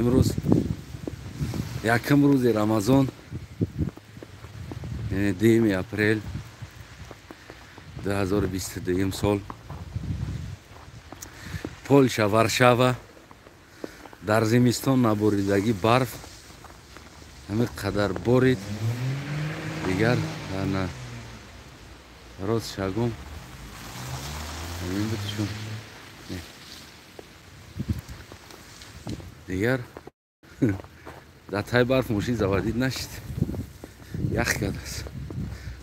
Имрӯз якум рӯзи Рамазон, яъне 2 апрел 2022 сол. Полша, Варшава дар зимистон наборидагӣ барф ҳамин қадар борид. Дигар ана рост шагум ҳамин буд шун. Дигар дар таи барф мошин заводид нашид, ях кардааст.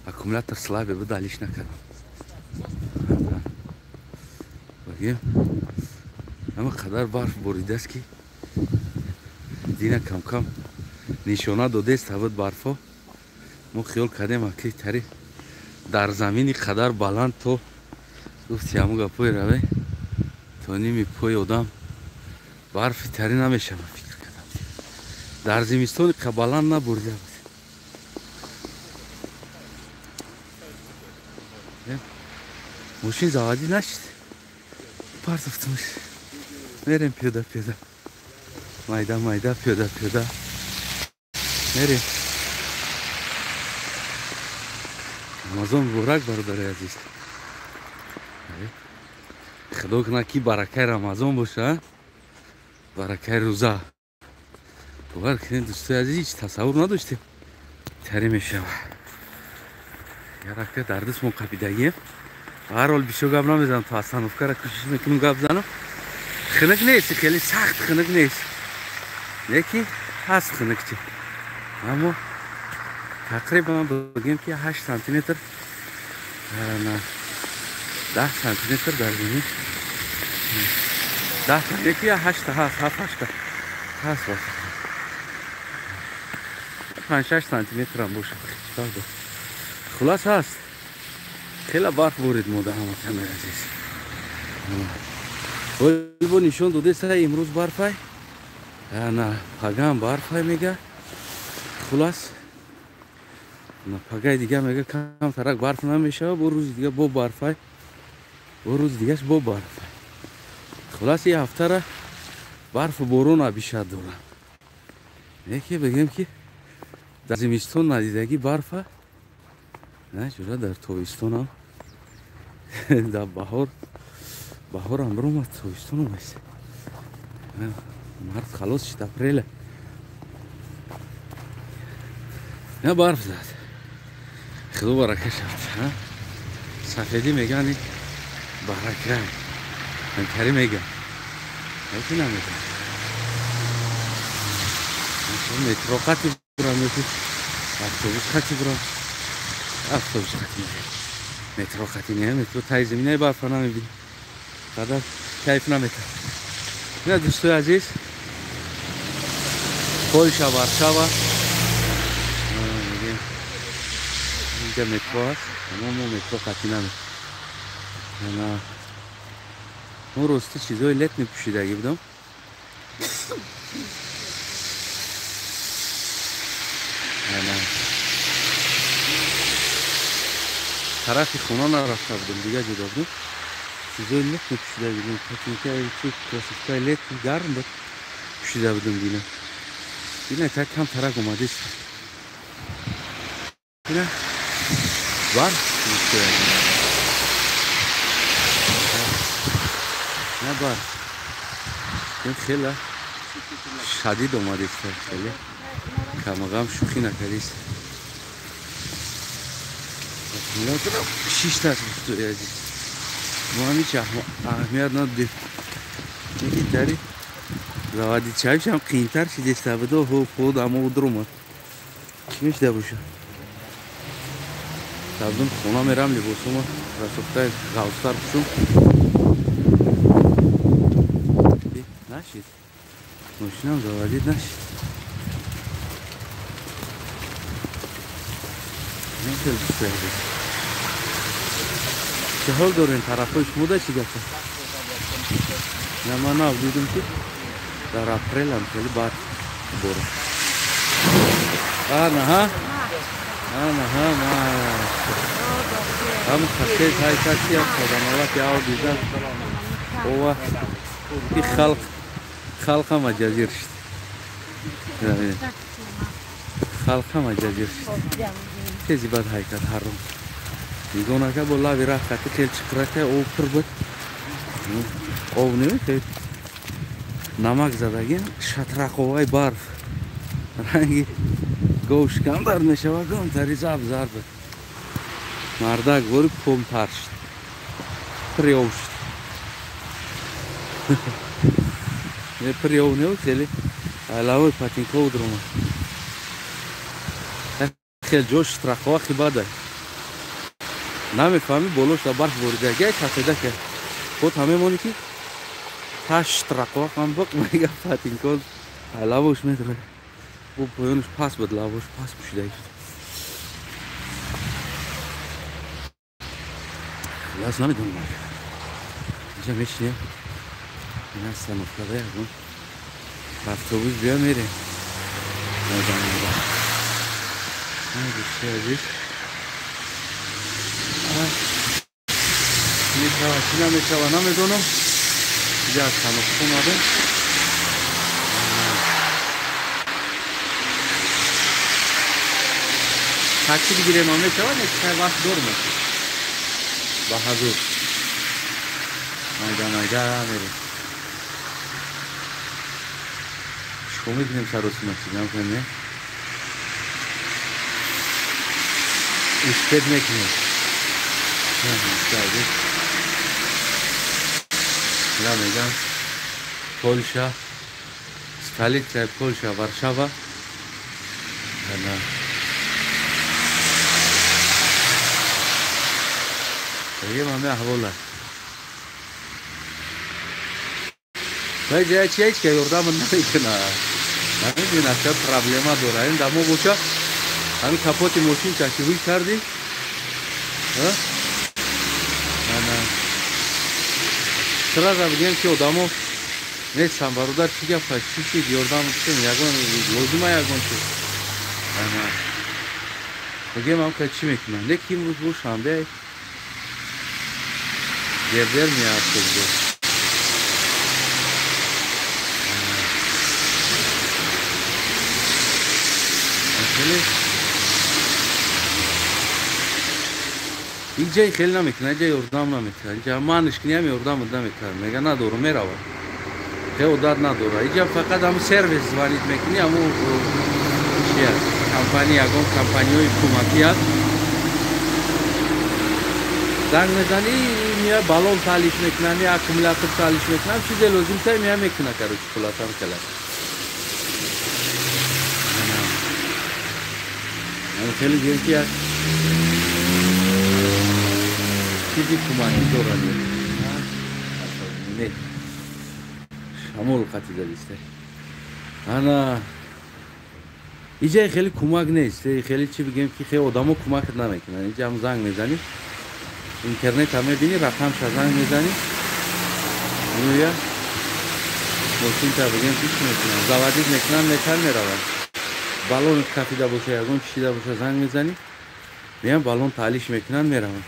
Аккумулятор слабе буд, алиш накардам. Багим ҳама қадар барф боридааст, ки дина кам-кам нишона додест ҳавуд барфо. Мо хиёл кардем, аки тари дар замини қадар баланд то гуфти ҳамун гапои раве то ними пои одам барфи тари намешавад, фикр кардам. Дар зимистони баланд наборида буд. Мошин заводӣ нашид, партофтумш. Мерем пиёда пиёда, майда майда, пиёда пиёда мерем. Рамазон муборак, бародари азиз. Худо кунад, ки баракаи Рамазон боша, баракаи рӯза. Бовар кунед, дӯстои азиз, ҳеҷ тасаввур надоштем тари мешава. Ярака дар дастмон қапидагием. Ба ҳар ҳол бисёр гап намезанам, то остановкара кӯшиш мекунем гап занам. Хунук нест, хеле сахт хунук нест, лекин ҳаст хунукчи, аммо тақрибан бигем, ки 8 сантиметр, 10 сантиметр дар замин, 10 ки ҳашта ҳаст, ҳафт ҳашта ҳаст, боша, 5-6 сантиметрам боша. Хулас, ҳаст, хеле барф борид. Мода ҳамватанои азиз, бо нишон додеста, имрӯз барфай, на пагам барфай мега. Хулас, пагаи дига мега камтарак барф намешава, бо рӯзи дига бо барфай, бо рӯзи дигаш бо барфай. Хулас, и ҳафтара барфу борон абишад дорам. Яке бигем, ки дар зимистон надидагӣ барфа на ҷура дар тобистонам, дар баҳор, баҳорам биромад, тобистон омаст, март халос шид, апреля на барф зад. Худо барака шавад. Сафедӣ меган, барака ҳамкарӣ меган, яки намеган. Метро хати бурам ёки автобус хати бурам? Автобус хати, метро хати не, метро таи заминаи барфа намебинӣ, қадар кайф наметад. Ина, дӯстои азиз, Полша, Варшава, инҷа метро аст, аммо мо метро хати наме. Мо рости чизои летний пӯшидагӣ будам. Тарафи хона нарафта будем, дига ҷудо будем. Чизои летний пӯшида будем, ботинкаи чи, кроссовкаи летний, гарм буд, пӯшида будем. Дина, дина так кам тарак омадист. Ина барф, дӯстои азиз, на барф ин хела шадид омадист, хеле камағам шӯхӣ накардист. Шиштааст, дӯстои азиз. Мо ҳам ҳеҷ аҳамият надодем, яки тари заводить шавишам қиинтар шидеста будо. Худ амо дуромад, чӣ мешида боша? Табдум, хона мерам, либосома, кроссовкаи ғавстар пӯшум. Нашид, мошинам заводить нашид. Хеле дӯстои азиз, чӣ ҳол дорем? Тарафҳои шумода чӣ гапа? На, ман нав дидум, ки дар апрелам хеле барф бора. Анаҳа, анаҳа, ҳам хасез ҳайкати саданалати ав дидан ова и халқ, халқам аҷазир шуд. Халқ ҳама ҷазир шид. Тези бад ҳайкат ҳаром. Нигоҳ нака бо лави рафт қати хел чиқрака об пур буд. Об немехел. Намак задагин шатрақоваи барф. Ранги говшикам дар мешава гомтари заб зарб. Мардак вори пом тар шид. Пури об шид. Не пури об не хеле лавои патинко дуромад. Хел ҷо шатрақова хибада. Намефаҳми болош да барф борида. Гай кафеда ка. Худ ҳамемони ки та шатрақова ҳам биқ мега патинко лавош медура. Бо поёнаш пас буд, лавош пас пӯшида шуд. Хулас намедонам. Инҷа мешинем. Ин остановкада ягон автобус бия мерем. Дӯстои азиз, мешава чӣ намешава намедонам. Инҷа остановка омадем. Такси бигирем ҳам мешава, не чай вақт дорем. Ба ҳазур. Майда майда мерем. Чикор мекунем саросима чӣ намекунем, не? Успеть мекунем. Ина меган Полша, столицаи Полша Варшава. Ана бигем ҳаме аҳвола. Вай чи ҳеч ка ёрдамат намекунад. Намедонад ча проблема дора. Ин дар мо боша ҳамин капоти мошин чашивӣ кардӣ. Ана сразу бигем ки одамо нестан бародар, чӣ гап аст, чӣ шид, ёрдам кунем, ягон лозима ягон чиз. Ана бигем ҳам ка чӣ мекунанд. Лекин имрӯз бо шанбе дердер меафтод. Инҷа хеле намекунад, инҷа ёрдам намекунад. Инҷа манш куням ёрдамат намекунад. Мега надорум, меравад. Хе одат надорад. Инҷа фақат ҳамун сервис звонит мекунӣ, ҳамун чи аст? Компания, ягон компанияҳои кӯмакӣ аст. Занг мезанӣ, мея баллон талиш мекунад, мея аккумулятор талиш мекунад, чизе лозим та мея мекунад, короче, хулосам кала. Хеле гӯем ки як чизи кӯмакӣ дорад. Не. Шамол қатӣ задиста. Ана иҷа хеле кӯмак нест. Хеле чӣ бигем ки хеле одамо кӯмакат намекунанд. Инҷа ҳам занг мезанӣ, интернет ҳам мебинӣ, рақамша занг мезанӣ, меояд мошинта бигем ки чӣ мекунанд, заводить мекунанд, метан мераванд. Баллонат кафида боша, ягон чида боша, занг мезанӣ, меян баллон таълиш мекунанд, мераванд.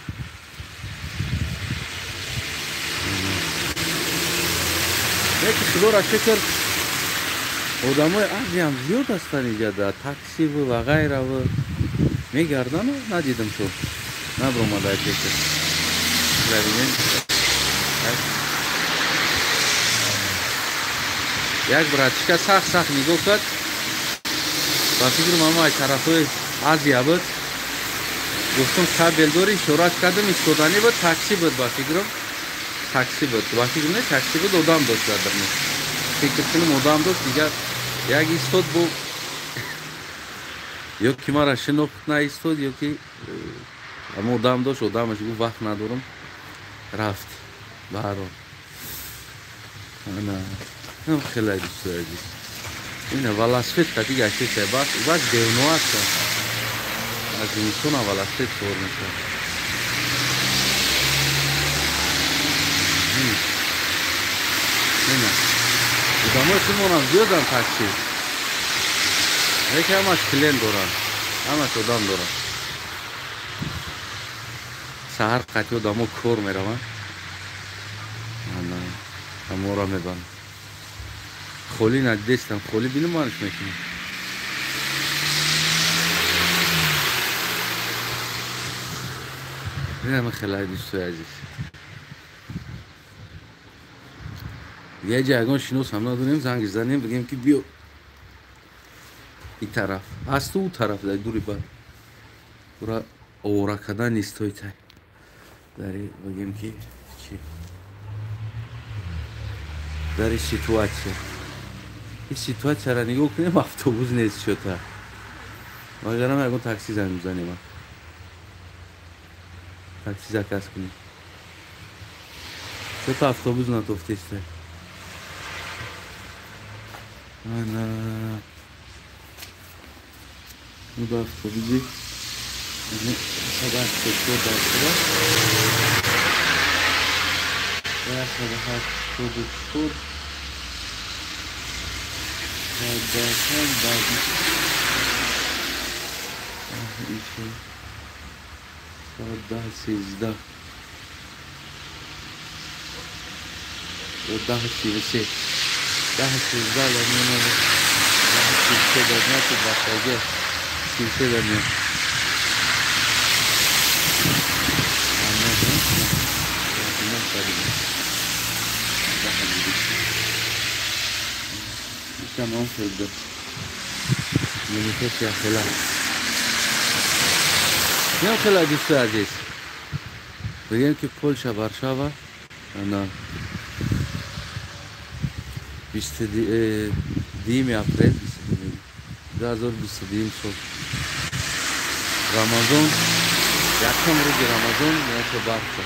Лекин худоро шукр одамои Азиям зиёд ҳастанд инҷа, дар таксиву ва ғайраву мегардану надидам шуд. Набромада пеша. Як братишка сахт сахт нигоҳ кард. Ба фикрам ҳама аз тарафҳои Азия буд. Гуфтам кабел дори, ишорат кардам, истоданӣ буд, такси буд ба фикрам. Такси буд. Ба фикрам не, такси буд, одам дошт дар дарунаш. Фикр кунам одам дошт, дигар як истод бу ё ки мара шинохт наистод, ё ки ама одам дошт, одамаш гуфт вақт надорам, рафт. Баҳрон. Ана хеле дӯстои азиз. Ина велосипед қати гаштеса, бас девно аст. Аз зимистона велосипед савор мешавад. Ина одамои худмонам зиёданд такси. Лекин ҳамаш клиент доранд, ҳамаш одам доранд. Саҳар қати одамо кор мераванд, ҳамора мебаранд. Холӣ надидестам, холӣ бинам манш мекунам. Инама хелай дӯстои азиз. Дигар ҷа ягон шинос ҳам надорем, занг занем, бигем ки биё и тараф. Ҳасту ӯ тараф дар дури бар. Ура овора кардан нест той тай. Дари бигем ки чӣ? Дари ситуатсия. Ин ситуатсияро нигоҳ кунем, автобус нест шота. Вагарна ягон такси занг мезанем. Такси заказ кунем. Шота автобус натофтеста. Ана. Ну да, автобуси. 184 дастра. 184. 10:13. 10:33. 10:13 дар миёна. 10:33 дар миёна бахтаге. 33 дар миёна. Tamam oldu. Minifes yaxela. Yaxela дӯстои азиз. Бигем ки Полша Варшава ана 22 апрел 2022 сол. Рамазон, якум рӯзи Рамазон яке барфа.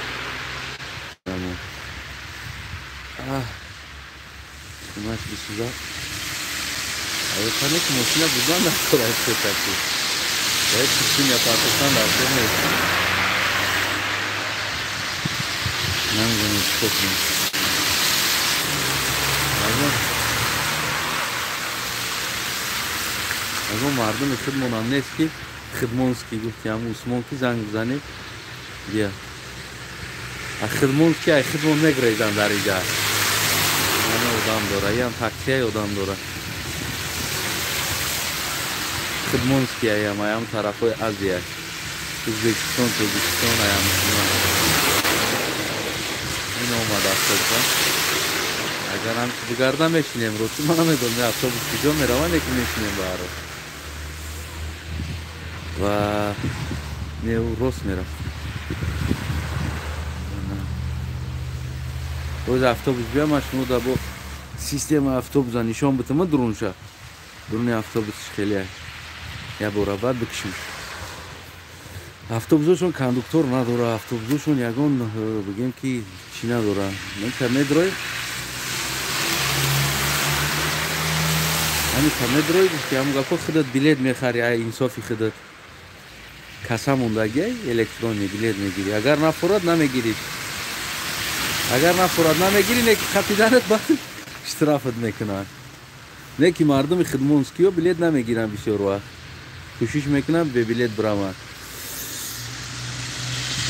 Маш бисуза. Аюқане ки мошина бурдан накор аз такси. Бояд пишиня партофтан дар кор нест. Намедонам чӣ кор кунам. Ягон мардуми худмонам нест ки хидмонский гуфти ҳам Усмон ки занг бизанем. Бия. А хидмонский ай хидмон мегрезан дар иҷа. Ана одам дора, ям таксияй одам дора. Хидмонский аям, аям тарафҳои Азия. Ӯзбекистон, Тоҷикистон аям. Ин омад автобуса. Агар ҳам бигарда мешинем, рости ман намедонам автобус куҷо меравад, лекин мешинем ба ҳар ҳол. Ва не, ӯ рост мерафт. Боз автобус биям, ман шумо да бо система автобуса нишон битама дурунша. Дуруни автобус хеле я бора баъд бикшим. Автобусошон кондуктор надора, автобусошон ягон бигем ки чӣ надора. Ман медрои. Ҳамин та медрои гуфти ҳамон гапо худат билет мехари, ай инсофи худат. Каса мондагиай электронӣ билет мегирӣ. Агар нафурад намегирӣ. Агар нафурад намегирӣ, не ки қапиданат баъд штрафат мекунанд. Не ки мардуми хидмонскиё билет намегиранд бисёр вақт. Кӯшиш мекунанд бе билет бираванд.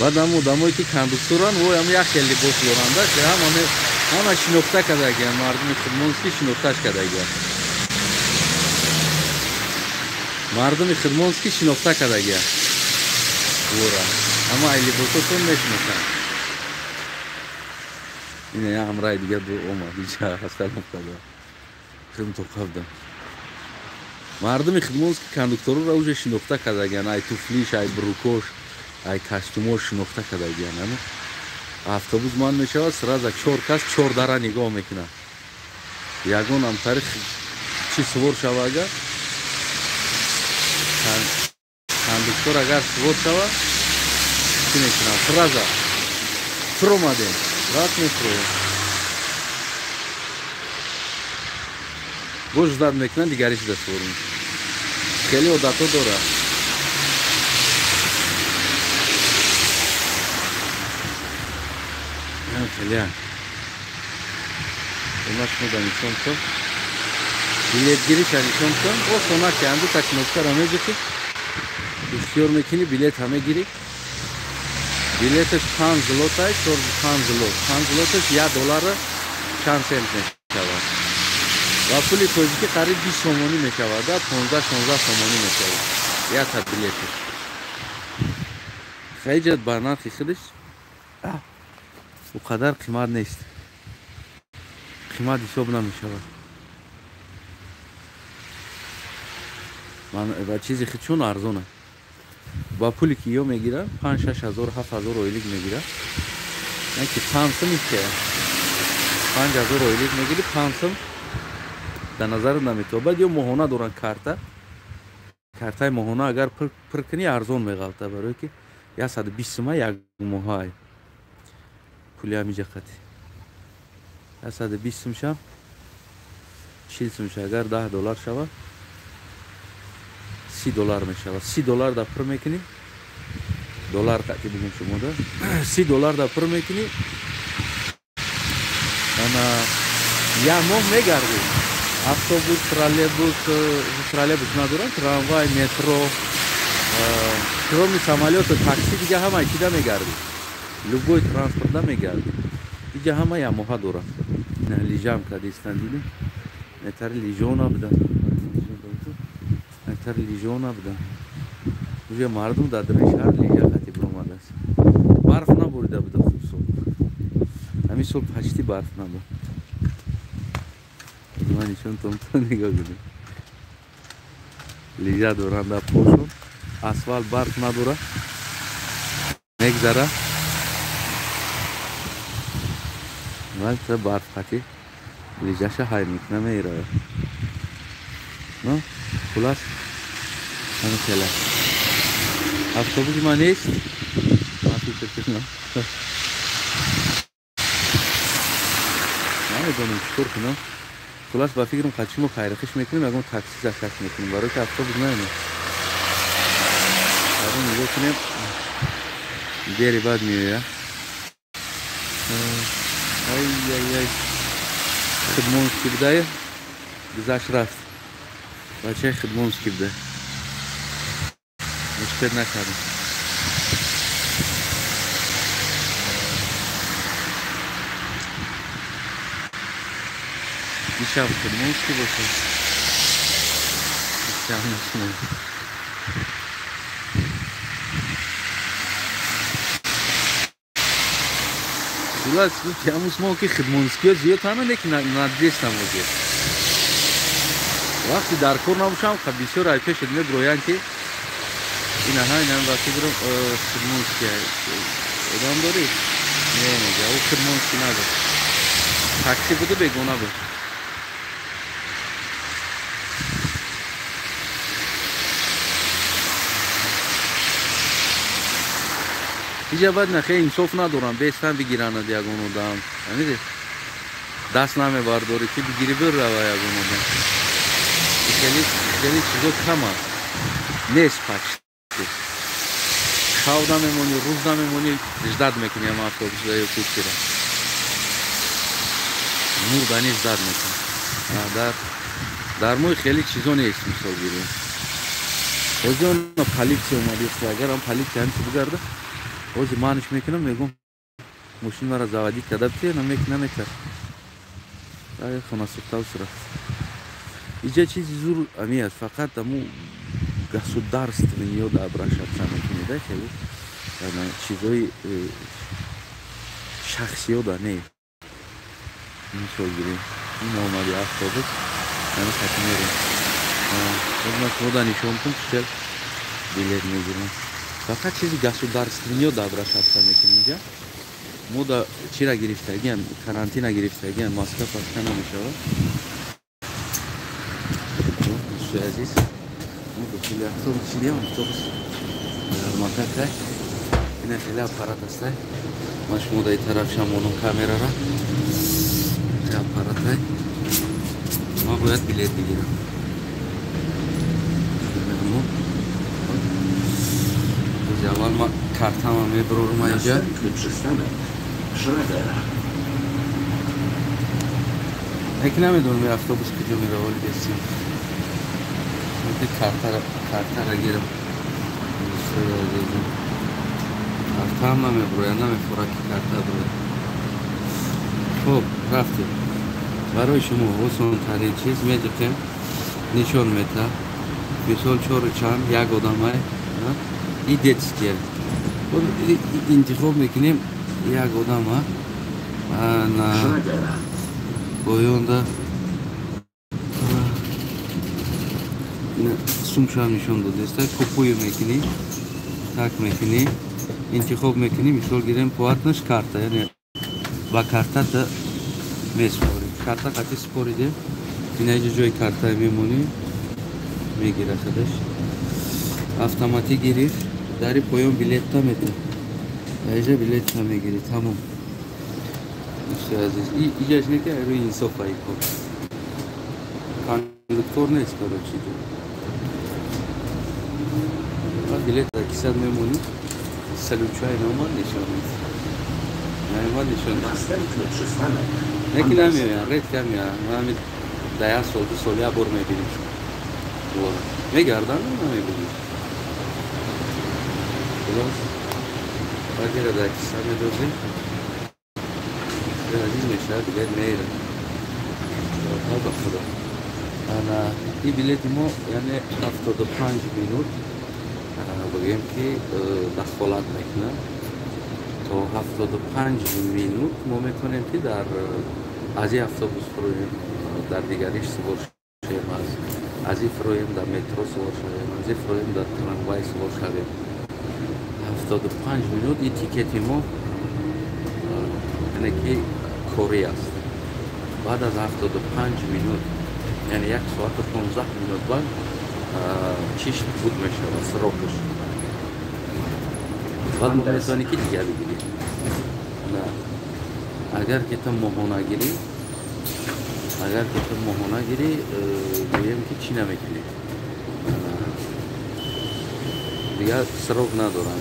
Баъд ҳам одамое ки кондукторанд, вой ҳам як хел либос доранд, ҳама шинохта кардагианд, мардуми хидмонский шинохташ кардагианд. Мардуми хидмонский шинохта кардагианд. Вора. Ҳама ай либосотон мешиносанд. Ина я ҳамраи дигар омад, иҷа ҳасталом кардам. Хидмато қабдам. Мардуми хидмонский кондукторро уже шинохта кардагианд, ай туфлиш, ай брукош, ай костюмош шинохта кардагианд. Ама автобус ман мешавад, сразу чор кас чор дара нигоҳ мекунад. Ягон ҳам тариқ чӣ сувор шава агар кондуктор агар сувор шава, чӣ мекунад? Сразу фуромадем, раст мефуроем. Боз ждат мекунад, дигари чиза сувор мешавад. Хеле одатҳо дорад. Хеле. Ма шумо да нишон кун. Билетгириша нишон кун. Осона ки ҳам дута кнопкаро меҷухӣ. Ихтиёр мекунӣ, билет ҳам мегирӣ. Билеташ 5 злотай, 5 злот. 5 злоташ 1 доллара чанд сент мешавад. Ба пули тоҷикӣ қариб 20 сомонӣ мешавад, 15-16 сомонӣ мешавад. Якта билеташ. Хайҷат ба нархи худаш у қадар қимат нест. Қимат ҳисоб намешавад. Ба чизи худ чун арзон аст. Ба пуле ки ё мегирад 5-6 ҳазор, 7 ҳазор ойлик мегирад. Не ки 5 сум ки 5 ҳазор ойлик мегири, 5 сум дар назар наметобад. Ё моҳона доранд карта. Картаи моҳона агар пур кунӣ арзон меғалта, барое ки 120 сума як моҳа пули ҳамиҷа қати 120 сум шам 40 сум ша, агар 10 доллар шава 30 доллар мешавад. 30 доллар да пур мекунӣ, доллар қати бигем шумо да 30 доллар да пур мекунӣ, ана як моҳ мегардӣ. Автобус, троллейбус надоранд, трамвай, метро, кроме самолёта, такси дига ҳама чида мегардӣ. Любой транспорт мегардӣ. Дига ҳама як моҳа дорад. Лижам кадистан дидем. Нетари лижо набуда. Нетари лижо набуда. Уже мардум дар дари шаҳр лижа хати биромадааст. Барф набурида буда хуб сол. Ҳамин сол почти барф набуд. Ман нишон том то нигоҳ кунем. Лижа доранд дар пошон. Асфалт барф надорад. Мегзара. Валта барф хати лижаша ҳай мекуна меравад. Ну, хулас ҳамин хела. Автобуси ман нест. Ман фикр кунам. Намедонам чӣ кор кунам. Хулас ба фикрам қачимо хайрхиш мекунем, ягон такси заказ мекунем, барои ки автобус наемад. Баро нигоҳ кунем, дери баъд меояд. Ай ай ай, хидмонский будае, гузашт рафт. Бачаи хидмонский буда. Мушкил накардем. Ишам хидмонский бошад. Ишам нашунам. Хулас, ҳамус мо ки хидмонскиҳо зиёд ҳама, лекин надестам озиёд. Вақти дар кор набошам, бисёр ай пешат мебироянд ки инаҳа инам вақти биром хидмонский одам дорӣ? Не, мега, ӯ хидмонский набуд. Такси буду бегона буд. Иҷа баъд нахе инсоф надорам, бестан бигиранад ягон одам. Фаҳмидед? Даст намебардорӣ ки бигирӣ бирава ягон одам. Хеле хеле чизо кам аст. Нест почти. Шав намемонӣ, рӯз намемонӣ, ждать мекунӣ ҳама автобусда ё кучера. Мурдани ждать мекунӣ. Дар мои хеле чизо нест, мисол гирем. Ҳозир она полиция омадист, агар ам полиция ҳамчи бигарда, ҳозир манш мекунам, мегӯм мошин мара заводить карда бите, наметар. Ай хона сӯхтавс рафт. Иҷа чизи зур ами аст, фақат аму государственниё да обращаться мекунед, да, хеле чизои шахсиё да не. Мисол гирем, ин омади автобус, ҳами хати мерем. Ҳозир ман шумо да нишон кун, чӣ билет мегирам. Фақат чизи государственниё да обращаться мекунем иҷа. Мо да чира гирифтагиам, карантина гирифтагиам, маска паска намешавад. Дӯстои азиз, мо дохили автобус шидем, автобус ярмакакай. Ина хеле аппарат астай. Ман шумо дар ин тараф шамонам камерара. Аппаратай. Ман бояд билет бигирам. Аввал ман картама мебарорам инҷа. Яке намедонам ин автобус куҷо мерава, вале бесим. Картара гирам. Картаам намебурояд, намефора ки карта бурояд. Хуб, рафтем. Барои шумо осонтарин чиз меҷиқем, нишон мета. Мисол чору чанд як одамай, и детские. Интихоб мекунем як одама. На поёнда сумшам нишон додеста, купую мекунӣ, так мекунӣ, интихоб мекунӣ, мисол гирем платнаш карта, яъне ба картата месупорӣ. Карта қати супоридем, инаҷа ҷои карта мемонӣ, мегира худаш. Автоматӣ гирифт, дари поён билетта метавон. Аҷа билетта мегирӣ, тамом. Дӯсти азиз, иҷаш не ки рӯи инсоф айко. Кондуктор нест, короче. Билет дар кисат мемонӣ, салючай номад нишон медиҳад. Наомад нишон медиҳад. Не ки намеоянд, редко меоянд. Ман ҳамин дар як сол, ду сол як бор мебинем. Мегарданд, намебинем. Хулос, баъдера дар киса медозем. Азиз мешавад, билет меирад. Ба Худо. Ана ин билети мо, яъне 75 минут бигӯем ки дахолат мекунад. То 75 минут мо метавонем ки дар аз ин автобус фуроем, дар дигариш сувор шавем, аз ин фуроем дар метро сувор шавем, аз ин фуроем дар трамвай сувор шавем. 75 минут ин тикети мо яъне ки корӣ аст. Баъд аз 75 минут, яъне 1 соату 15 минут баъд чиш буд мешавад, срокаш. Баъд мо метавонӣ ки дигар бигирӣ. Агар ки ту моҳона гирӣ, гӯем ки чӣ намекунӣ. Дигар срок надорам.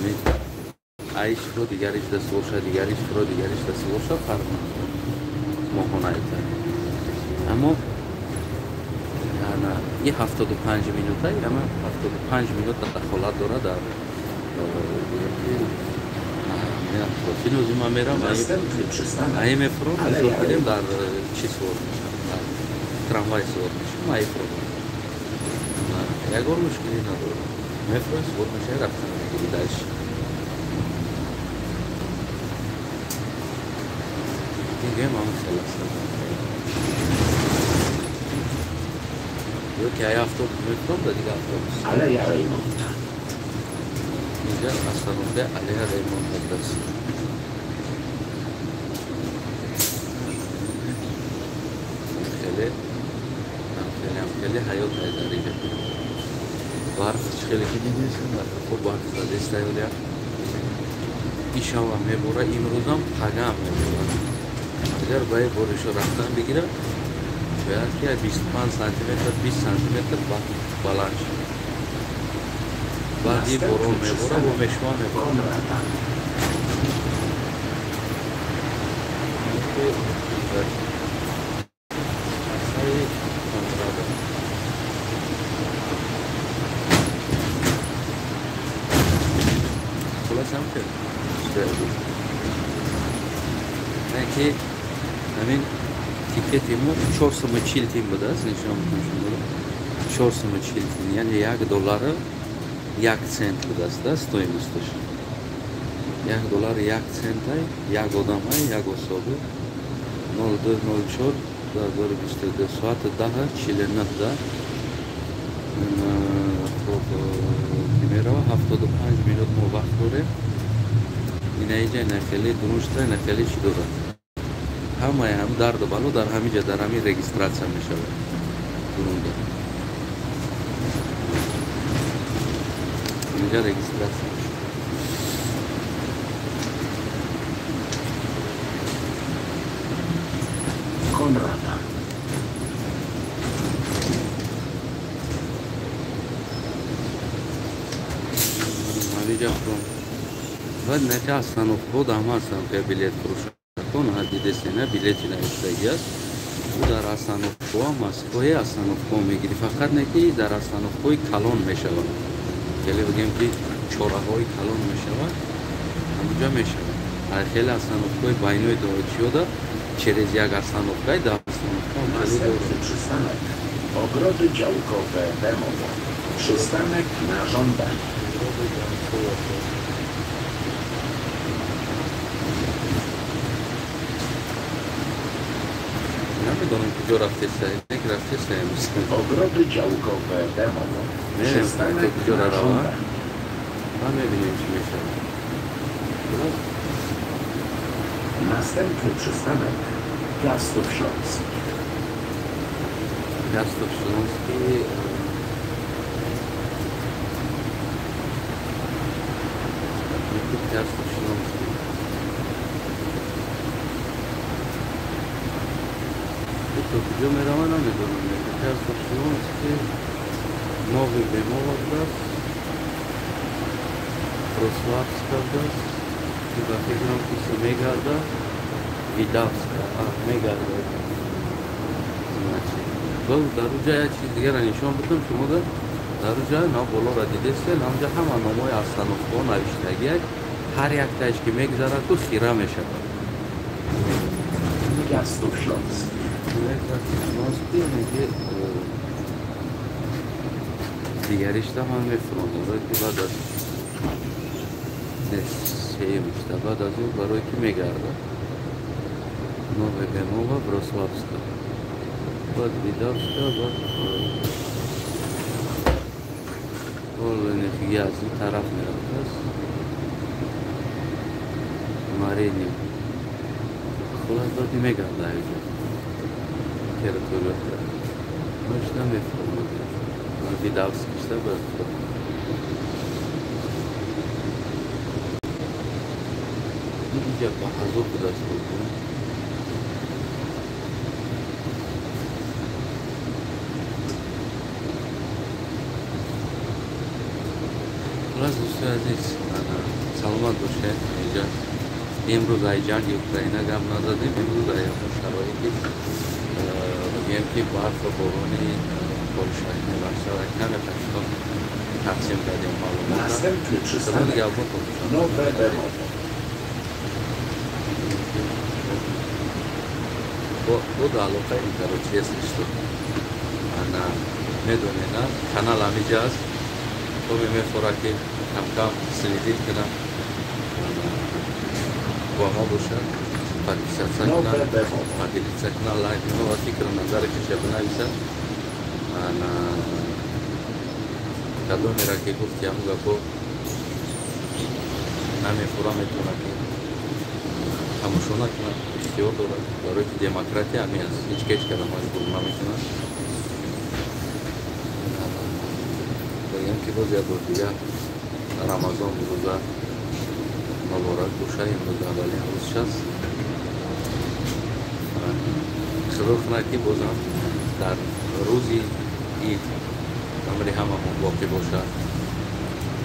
Айш фуро, дигариш да сувор шава, дигариш фуро, дигариш да сувор шава, фарқ надорад. Моҳона айта. Аммо ин 75 минута, ама 75 минут дахолат дорад дар финӯзи ман мерам, аи мефуром, мисол гирем дар чӣ сувор мешавам, дар трамвай сувор мешавам, аи фуром. Ягон мушкилӣ надорам. Мефуром, сувор мешавӣ, рафтан мегирӣ дальше. Дигем ҳамон хел аст. Ё ки ай автобус мефуром, да дига автобус. Инҷа остановка Алея Реймонта аст. Хеле хеле ҳаёт дар инҷа. Барф хеле ки дидесем, барф барф задест ҳаёлия. Ишава мебора, имрӯзам пагам мебора. Агар ба ин боришо рафтан бигирад, бояд ки 25 сантиметр, 20 сантиметр баланд шавад. Баъд ин борон мебора, бо мешва мебора. Хулос ҳам ки не ки ҳамин тикети мо 440 тин будааст, нишон шумо 440 тин, яъне 1 доллар 1 цент будааст, да, стоимосташ. 1 доллар 1 центай, як одамай, як особи. 0204 2022 соат 10:49 да. Хоб ки мерава 75 минут мо вақт дорем. Ина иҷа ина хеле дурушта, ина хеле чӣ дорад. Ҳамаи ҳам дарду бало дар ҳамин ҷа, дар ҳамин регистратсия мешавад. Дурунда. Инҷа регистратсия мешавад. Конрада. Ҳаминҷа фуром. Баъд неки остановкаҳо дар ҳама ҳастанд, ки билет фурӯшакон дидесена билети навиштагӣ аст. Ӯ дар остановкаҳо ҳам аст. Гоҳе остановкаҳо мегирӣ, фақат не ки дар остановкаҳои калон мешавад. Хеле бигем ки чораҳои калон мешавад, ҳамонҷа мешавад. Хеле остановкаҳои байнои чиёда через як остановкаи дар остановка Następny przystanek. Ogrody działkowe Bemowo. Przystanek na żądanie. Намедонам куҷо рафтеса, нек рафтеса имрӯз. Ogrody działkowe Bemowo. Не, Przystanek куҷо na рава? żądanie. Ма мебинем, чӣ мешавад. Następny przystanek. Piastów Śląski. Piastów Śląski. Piastów Śląski. То куҷо мерава, намедонам. Piastów Śląski, Nowy Bemowo будааст, Вроцлавска будааст, ба фикрам ки мегарда, Видавска мегарда. Значит, боз дар уҷа як чиз дигара нишон будам шумо дар уҷа на болоро дидесте, ҳамҷа ҳама номҳои остановкаҳо навиштагиак, ҳар яктааш ки мегзарад, ку хира мешавад. Piastów Śląski. Śląski меги дигаришта ман мефурам, барое ки баъд аз сеюмишта, баъд аз ӯ, барое ки мегардад. Нове Бемова, Вроцлавска, баъд Видавска, баъд Оленехги аз ин тараф мерафтааст. Марини. Хулас, баъди мегарда инҷо территорията. Маш намефурам. Видавскишта баъд. Инҷа ба ҳазор будааст. Хулас, дӯстои азиз, саломат бошед. Инҷа имрӯз ай ҷанги Украина гап назадем, имрӯз ай шароити бигӯем ки барфу борони Полша Варшава каме Пакистон тақсим кардем маълумота. Następny przystanek. Nowe Bemowo. Буду алоқаем, короче, если что. Ана медонена, канал ҳамиҷа аст. Томе мефора ки камкам следить кунам. Бо мо бошад, подписаться кунам, поделиться кунам, лайк кунам ва фикру назари хеша бинависад. Ана кадомера ки гуфти ҳамун гапо намефура, метавонад ки тамошо накунад, ихтиёр дорад, барое ки демократия ҳамин аст, ҳеҷ ка ҳеҷ кара маҷбур намекунад. Бигӯям ки боз як бор дигар Рамазон рӯза муборак бошад. Имрӯз аввалин рӯзш аст. Худо кунад ки бозам дар рӯзи ид амри ҳамамон боқӣ бошад.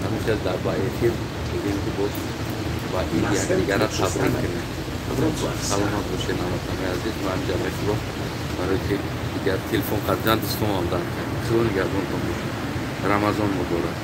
Ҳамин хел дар ба эфир бигӯем ки боз ба ид якдигара табрик кунем. Саломат бошед, ҳамватанои азиз. Ман ҳаминҷа мефурам, барое ки дигар телефон қаддан дӯстонам дар кард. Худо нигаҳбонтон бошад. Рамазон муборак.